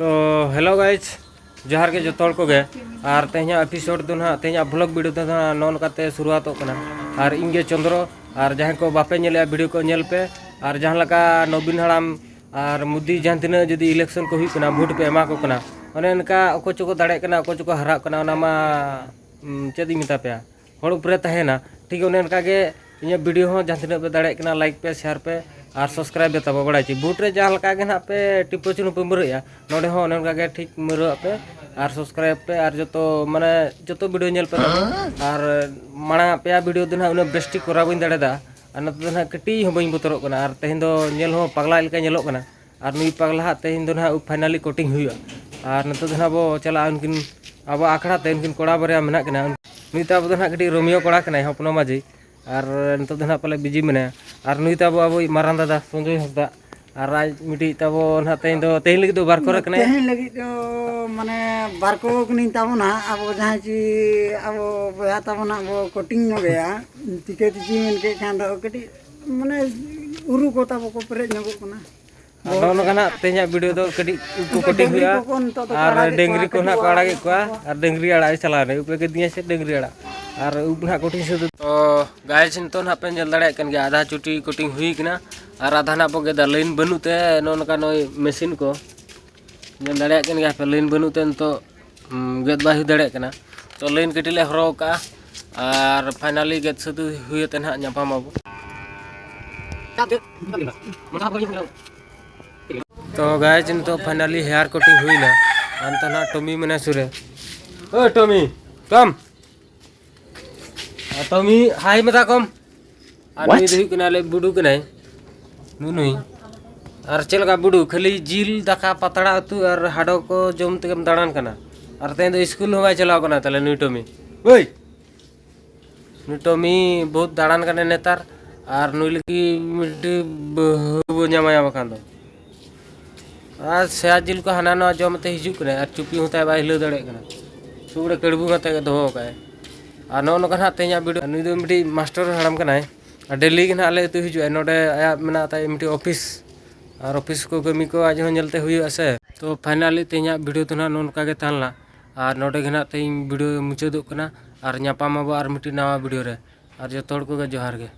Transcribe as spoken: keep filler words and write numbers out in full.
ᱛᱚ ᱦᱮᱞᱳ ᱜᱟᱭᱤᱡᱽ, ᱡᱚᱦᱟᱨ ᱜᱮ ᱡᱚᱛᱚ ᱦᱚᱲ ᱠᱚᱜᱮ᱾ ᱟᱨ ᱛᱮᱦᱮᱧᱟᱜ ᱮᱯᱤᱥᱳᱰ ᱫᱚ ᱱᱟᱦᱟᱜ, ᱛᱮᱦᱮᱧᱟᱜ ᱵᱷᱞᱚᱜ ᱵᱷᱤᱰᱤᱭᱳ ᱫᱚ ᱱᱟᱦᱟᱜ ᱱᱚᱜᱼᱚ ᱱᱚᱝᱠᱟᱛᱮ ᱥᱩᱨᱩᱣᱟᱛᱚᱜ ᱠᱟᱱᱟ᱾ ᱟᱨ ᱤᱧ ᱜᱮ ᱪᱚᱱᱫᱨᱚ, ᱟᱨ ᱡᱟᱦᱟᱸᱭ ᱠᱚ ᱵᱟᱯᱮ ᱧᱮᱞᱮᱜᱼᱟ ᱵᱷᱤᱰᱤᱭᱳ ᱠᱚ ᱧᱮᱞ ᱯᱮ᱾ ᱟᱨ ᱡᱟᱦᱟᱸ ᱞᱮᱠᱟ ᱱᱚᱵᱤᱱ ᱦᱟᱲᱟᱢ ᱟᱨ ᱢᱳᱫᱤ ᱡᱟᱦᱟᱸ ᱛᱤᱱᱟᱹᱜ ᱡᱩᱫᱤ ᱤᱞᱮᱠᱥᱚᱱ ᱠᱚ ᱦᱩᱭᱩᱜ ᱠᱟᱱᱟ, ᱵᱷᱳᱴ ᱯᱮ ᱮᱢᱟ ᱠᱚ ᱠᱟᱱᱟ, ᱚᱱᱮ ᱚᱱᱠᱟ ᱚᱠᱚᱭ ᱪᱚᱠᱚ ᱫᱟᱲᱮᱜ ᱠᱟᱱᱟ, ᱚᱠᱚᱭ ᱪᱚᱠᱚ ᱦᱟᱨᱟᱜ ᱠᱟᱱᱟ, ᱚᱱᱟ ᱢᱟ, ᱩᱸ, ᱪᱮᱫ ᱤᱧ ᱢᱮᱛᱟ ᱯᱮᱭᱟ, ᱦᱚᱲ ᱩᱯᱨᱮ ᱛᱟᱦᱮᱱᱟ᱾ ᱴᱷᱤᱠ ᱚᱱᱮ ᱚᱱᱠᱟ ᱜᱮ ᱤᱧᱟᱹᱜ ᱵᱷᱤᱰᱤᱭᱳ ᱦᱚᱸ ᱡᱟᱦᱟᱸ ᱛᱤᱱᱟᱹᱜ ᱯᱮ ᱫᱟᱲᱮᱭᱟᱜ ᱠᱟᱱᱟ, ᱞᱟᱭᱤᱠ ᱯᱮ, ᱥᱮᱭᱟᱨ ᱯᱮ ᱟᱨ ᱥᱟᱵᱥᱠᱨᱟᱭᱤᱵ ᱯᱮ ᱛᱟᱵᱚ᱾ ᱵᱟᱲᱟᱭ ᱪᱮ ᱵᱷᱳᱴ ᱨᱮ ᱡᱟᱦᱟᱸ ᱞᱮᱠᱟ ᱜᱮ ᱱᱟᱦᱟᱜ ᱯᱮ ᱴᱤᱯᱟᱹ ᱪᱩᱱᱩ ᱯᱮ ᱢᱟᱹᱨᱟᱹᱭᱟ, ᱱᱚᱰᱮ ᱦᱚᱸ ᱚᱱᱮ ᱚᱱᱠᱟ ᱜᱮ ᱴᱷᱤᱠ ᱢᱟᱹᱨᱟᱹᱣᱟᱜ ᱯᱮ ᱟᱨ ᱥᱟᱵᱥᱠᱨᱟᱭᱤᱵ ᱯᱮ᱾ ᱟᱨ ᱡᱚᱛᱚ, ᱢᱟᱱᱮ, ᱡᱚᱛᱚ ᱵᱷᱤᱰᱤᱭᱳ ᱧᱮᱞ ᱯᱮ ᱛᱟᱵᱚ᱾ ᱟᱨ ᱢᱟᱲᱟᱝ ᱟᱜ ᱯᱮᱭᱟ ᱵᱷᱤᱰᱤᱭᱳ ᱫᱚ ᱱᱟᱦᱟᱜ ᱩᱱᱟᱹᱜ ᱵᱮᱥ ᱴᱷᱤᱠ ᱠᱚᱨᱟᱣ ᱵᱟᱹᱧ ᱫᱟᱲᱮᱭᱟᱫᱟ, ᱟᱨ ᱱᱤᱛᱚᱜ ᱫᱚ ᱱᱟᱦᱟᱜ ᱠᱟᱹᱴᱤᱡ ᱦᱚᱸ ᱵᱟᱹᱧ ᱵᱚᱛᱚᱨᱚᱜ ᱠᱟᱱᱟ᱾ ᱟᱨ ᱛᱮᱦᱮᱧ ᱫᱚ ᱧᱮᱞ ᱦᱚᱸ ᱯᱟᱜᱽᱞᱟ ᱞᱮᱠᱟ ᱧᱮᱞᱚᱜ ᱠᱟᱱᱟ᱾ ᱟᱨ ᱱᱩᱭ ᱯᱟᱜᱽᱞᱟ ᱦᱟᱸᱜ ᱛᱮᱦᱮᱧ ᱫᱚ ᱱᱟᱦᱟᱜ ᱯᱷᱟᱭᱱᱟᱞᱤ ᱠᱚᱴᱤᱝ ᱦᱩᱭᱩᱜᱼᱟ᱾ ᱟᱨ ᱱᱤᱛᱚᱜ ᱫᱚ ᱱᱟᱦᱟᱜ ᱵᱚ ᱪᱟᱞᱟᱜᱼᱟ ᱩᱱᱠᱤᱱ, ᱟᱵᱚ ᱟᱠᱷᱲᱟ ᱛᱮ ᱩᱱᱠᱤᱱ ᱠᱚᱲᱟ ᱵᱟᱨᱭᱟ ᱢᱮᱱᱟᱜ ᱠᱤᱱᱟ᱾ ᱱᱩᱭ ᱛᱟᱵᱚ ᱫᱚ ᱱᱟᱦᱟᱜ ᱠᱟᱹᱴᱤᱡ ᱨᱳᱢᱤᱭᱳ ᱠᱚᱲᱟ ᱠᱟᱱᱟᱭ, ᱦᱚᱯᱚᱱᱚ ᱢᱟᱹᱡᱷᱤ᱾ ᱟᱨ ᱱᱤᱛᱚᱜ ᱫᱚ ᱱᱟᱦᱟᱜ ᱯᱟᱞᱮ ᱵᱤᱡᱤ ᱢᱮᱱᱟᱭᱟ᱾ ᱟᱨ ᱱᱩᱭ ᱛᱟᱵᱚ ᱟᱵᱚᱭᱤᱡ ᱢᱟᱨᱟᱝ ᱫᱟᱫᱟ ᱥᱚᱧᱡᱚᱭ ᱦᱟᱸᱥᱫᱟ᱾ ᱟᱨ ᱟᱡ ᱢᱤᱫᱴᱤᱡ ᱛᱟᱵᱚ ᱱᱟᱦᱟᱜ ᱛᱮᱦᱮᱧ ᱫᱚ, ᱛᱮᱦᱮᱧ ᱞᱟᱹᱜᱤᱫ ᱫᱚ ᱵᱟᱨ ᱠᱚᱨᱮ ᱠᱟᱱᱟᱭ᱾ ᱛᱮᱦᱮᱧ ᱞᱟᱹᱜᱤᱫ ᱫᱚ ᱢᱟᱱᱮ ᱵᱟᱨ ᱠᱚ ᱠᱟᱹᱱᱟᱹᱧ ᱛᱟᱵᱚᱱᱟ᱾ ᱟᱵᱚ ᱡᱟᱦᱟᱸᱭ ᱪᱤ ᱟᱵᱚ ᱵᱚᱭᱦᱟ ᱛᱟᱵᱚᱱᱟ, ᱟᱵᱚ ᱠᱚᱴᱤᱝ ᱧᱚᱜ ᱜᱮᱭᱟ᱾ ᱪᱤᱠᱟᱹ ᱛᱮ ᱪᱤ ᱢᱮᱱ ᱠᱮᱫ ᱠᱷᱟᱱ ᱫᱚ ᱠᱟᱹᱴᱤᱡ ᱢᱟᱱᱮ ᱩᱨᱩ ᱠᱚ ᱛᱟᱵᱚ ᱠᱚ ᱯᱮᱨᱮᱡ ᱧᱚᱜᱚᱜ ᱠᱟᱱᱟ᱾ ᱟᱫᱚ ᱱᱚᱜᱼᱚ ᱱᱚᱝᱠᱟ ᱱᱟᱜ ᱛᱮᱦᱮᱧᱟᱜ ᱵᱷᱤᱰᱤᱭᱳ ᱫᱚ ᱠᱟᱹᱴᱤᱡ ᱩᱵ ᱠᱚ ᱱᱤᱛᱚᱜ ᱠᱚᱴᱤᱝ ᱰᱟᱹᱝᱨᱤ ᱦᱩᱭᱩᱜᱼᱟ᱾ ᱠᱚᱠᱚ ᱱᱤᱛᱚᱜ ᱫᱚᱠᱚ ᱟᱨ ᱟᱲᱟᱜᱮᱫ ᱰᱟᱹᱝᱨᱤ ᱠᱚᱣᱟ, ᱠᱚ ᱱᱟᱦᱟᱜ ᱠᱚ ᱠᱟᱹᱴᱤᱡ ᱟᱲᱟᱜᱮᱫ ᱠᱚᱣᱟ᱾ ᱟᱨ ᱰᱟᱹᱝᱨᱤ ᱟᱲᱟᱜ ᱮ ᱪᱟᱞᱟᱣ ᱮᱱᱟ, ᱩᱵ ᱮ ᱜᱮᱫᱤᱧᱟ ᱥᱮ ᱰᱟᱹᱝᱨᱤ ᱟᱲᱟᱜ᱾ ᱟᱨ ᱩᱵ ᱱᱟᱦᱟᱜ ᱠᱚᱴᱤᱝ ᱥᱟᱹᱛ᱾ ᱛᱚ ᱜᱟᱭᱤᱡᱽ, ᱱᱤᱛᱚᱜ ᱱᱟᱦᱟᱜ ᱯᱮ ᱧᱮᱞ ᱫᱟᱲᱮᱭᱟᱜ ᱠᱟᱱ ᱜᱮᱭᱟ, ᱟᱫᱷᱟ ᱪᱩᱴᱤ ᱠᱚᱴᱤᱝ ᱦᱩᱭ ᱠᱟᱱᱟ᱾ ᱟᱨ ᱟᱫᱷᱟ ᱱᱟᱦᱟᱜ ᱵᱚ ᱜᱮᱫᱟ, ᱞᱟᱭᱤᱱ ᱵᱟᱹᱱᱩᱜ ᱛᱮ ᱱᱚᱜᱼᱚ ᱱᱚᱝᱠᱟ ᱱᱚᱜᱼᱚᱭ ᱢᱮᱥᱤᱱ ᱠᱚ ᱧᱮᱞ ᱫᱟᱲᱮᱭᱟᱜ ᱠᱟᱱ ᱜᱮᱭᱟ ᱯᱮ, ᱞᱟᱭᱤᱱ ᱵᱟᱹᱱᱩᱜ ᱛᱮ ᱱᱤᱛᱚᱜ, ᱩᱸ, ᱜᱮᱫ ᱵᱟᱭ ᱦᱩᱭ ᱫᱟᱲᱮᱭᱟᱜ ᱠᱟᱱᱟ᱾ ᱛᱚ ᱞᱟᱭᱤᱱ ᱠᱟᱹᱴᱤᱡ ᱞᱮ ᱦᱚᱨᱚᱜ ᱠᱟᱜᱼᱟ᱾ ᱟᱨ ᱯᱷᱟᱭᱱᱟᱞᱤ ᱜᱮᱫ ᱥᱟᱹᱛ ᱦᱩᱭ ᱟᱛᱮ ᱱᱟᱦᱟᱜ ᱧᱟᱯᱟᱢ ᱟᱵᱚ᱾ ᱛᱚ ᱜᱟᱭᱤᱡᱽ, ᱱᱤᱛᱚᱜ ᱯᱷᱟᱭᱱᱟᱞᱤ ᱦᱮᱭᱟᱨ ᱠᱚᱴᱤᱝ ᱦᱩᱭᱱᱟ᱾ ᱟᱨ ᱱᱤᱛᱚᱜ ᱱᱟᱦᱟᱜ ᱴᱚᱢᱤ ᱢᱮᱱᱟᱭ ᱥᱩᱨ ᱨᱮ᱾ ᱳᱭ ᱴᱚᱢᱤ, ᱠᱟᱢ᱾ ᱟᱨ ᱴᱚᱢᱤ, ᱦᱟᱭ ᱢᱮᱛᱟ ᱠᱚᱢ᱾ ᱟᱨ ᱱᱩᱭ ᱫᱚ ᱦᱩᱭᱩᱜ ᱠᱟᱱᱟ ᱟᱞᱮ ᱵᱩᱰᱩ ᱠᱟᱱᱟᱭ᱾ ᱱᱩᱭ ᱱᱩᱭ᱾ ᱟᱨ ᱪᱮᱫ ᱞᱮᱠᱟ ᱵᱩᱰᱩ? ᱠᱷᱟᱹᱞᱤ ᱡᱤᱞ ᱫᱟᱠᱟ, ᱯᱟᱛᱲᱟ ᱩᱛᱩ ᱟᱨ ᱦᱟᱰᱚ ᱠᱚ ᱡᱚᱢ ᱛᱮᱜᱮᱢ ᱫᱟᱬᱟᱱ ᱠᱟᱱᱟ᱾ ᱟᱨ ᱛᱮᱦᱮᱧ ᱫᱚ ᱥᱠᱩᱞ ᱦᱚᱸ ᱵᱟᱭ ᱪᱟᱞᱟᱣ ᱠᱟᱱᱟ ᱛᱟᱞᱮ ᱱᱩᱭ ᱴᱚᱢᱤ᱾ ᱳᱭ! ᱱᱩᱭ ᱴᱚᱢᱤ ᱵᱚᱦᱩᱛ ᱫᱟᱬᱟᱱ ᱠᱟᱱᱟᱭ ᱱᱮᱛᱟᱨ᱾ ᱟᱨ ᱱᱩᱭ ᱞᱟᱹᱜᱤᱫ ᱢᱤᱫᱴᱤᱡ ᱵᱟᱹᱦᱩ ᱵᱚ ᱧᱟᱢᱟᱭᱟ ᱵᱟᱠᱷᱟᱱ ᱫᱚ᱾ ᱟᱨ ᱥᱮᱭᱟ ᱡᱤᱞ ᱠᱚ ᱦᱟᱱᱟ ᱱᱟᱣᱟ ᱡᱚᱢ ᱛᱮ ᱦᱤᱡᱩᱜ ᱠᱟᱱᱟᱭ ᱟᱨ ᱪᱩᱯᱤ ᱦᱚᱸ ᱛᱟᱭ ᱵᱟᱭ ᱦᱤᱞᱟᱹᱣ ᱫᱟᱲᱮᱭᱟᱜ ᱠᱟᱱᱟ᱾ ᱥᱩᱵᱲᱟᱹ ᱠᱟᱹᱲᱵᱩ ᱠᱟᱛᱮ ᱜᱮ ᱫᱚᱦᱚ ᱠᱟᱜᱼᱟᱭ᱾ ᱟᱨ ᱱᱚᱜᱼᱚ ᱱᱚᱝᱠᱟ ᱱᱟᱦᱟᱜ ᱛᱮᱦᱮᱧᱟᱜ ᱵᱷᱤᱰᱤᱭᱳ᱾ ᱱᱩᱭ ᱫᱚ ᱢᱤᱫᱴᱤᱡ ᱢᱟᱥᱴᱟᱨ ᱦᱟᱲᱟᱢ ᱠᱟᱱᱟᱭ᱾ ᱟᱨ ᱰᱮᱞᱤ ᱜᱮ ᱱᱟᱦᱟᱜ ᱟᱞᱮ ᱟᱹᱛᱩ ᱦᱤᱡᱩᱜᱼᱟᱭ᱾ ᱱᱚᱰᱮ ᱟᱭᱟᱜ ᱢᱮᱱᱟᱜ ᱛᱟᱭ ᱢᱤᱫᱴᱤᱡ ᱚᱯᱷᱤᱥ᱾ ᱟᱨ ᱚᱯᱷᱤᱥ ᱠᱚ ᱠᱟᱹᱢᱤ ᱠᱚ ᱟᱡ ᱦᱚᱸ ᱧᱮᱞᱛᱮ ᱦᱩᱭᱩᱜᱼᱟ ᱥᱮ᱾ ᱛᱚ finally ᱛᱮᱦᱮᱧᱟᱜ video ᱫᱚ ᱱᱟᱦᱟᱜ ᱱᱚᱜᱼᱚ ᱱᱚᱝᱠᱟ ᱜᱮ ᱛᱟᱦᱮᱸ ᱞᱮᱱᱟ᱾ ᱟᱨ ᱱᱚᱰᱮ ᱜᱮ ᱱᱟᱦᱟᱜ ᱛᱮᱦᱮᱧ video ᱢᱩᱪᱟᱹᱫᱚᱜ ᱠᱟᱱᱟ᱾ ᱟᱨ ᱧᱟᱯᱟᱢ ᱟᱵᱚ ᱟᱨ ᱢᱤᱫᱴᱤᱡ ᱱᱟᱣᱟ video ᱨᱮ᱾ ᱟᱨ ᱡᱚᱛᱚ ᱦᱚᱲ ᱠᱚᱜᱮ ᱡᱚᱦᱟᱨ ᱜᱮ᱾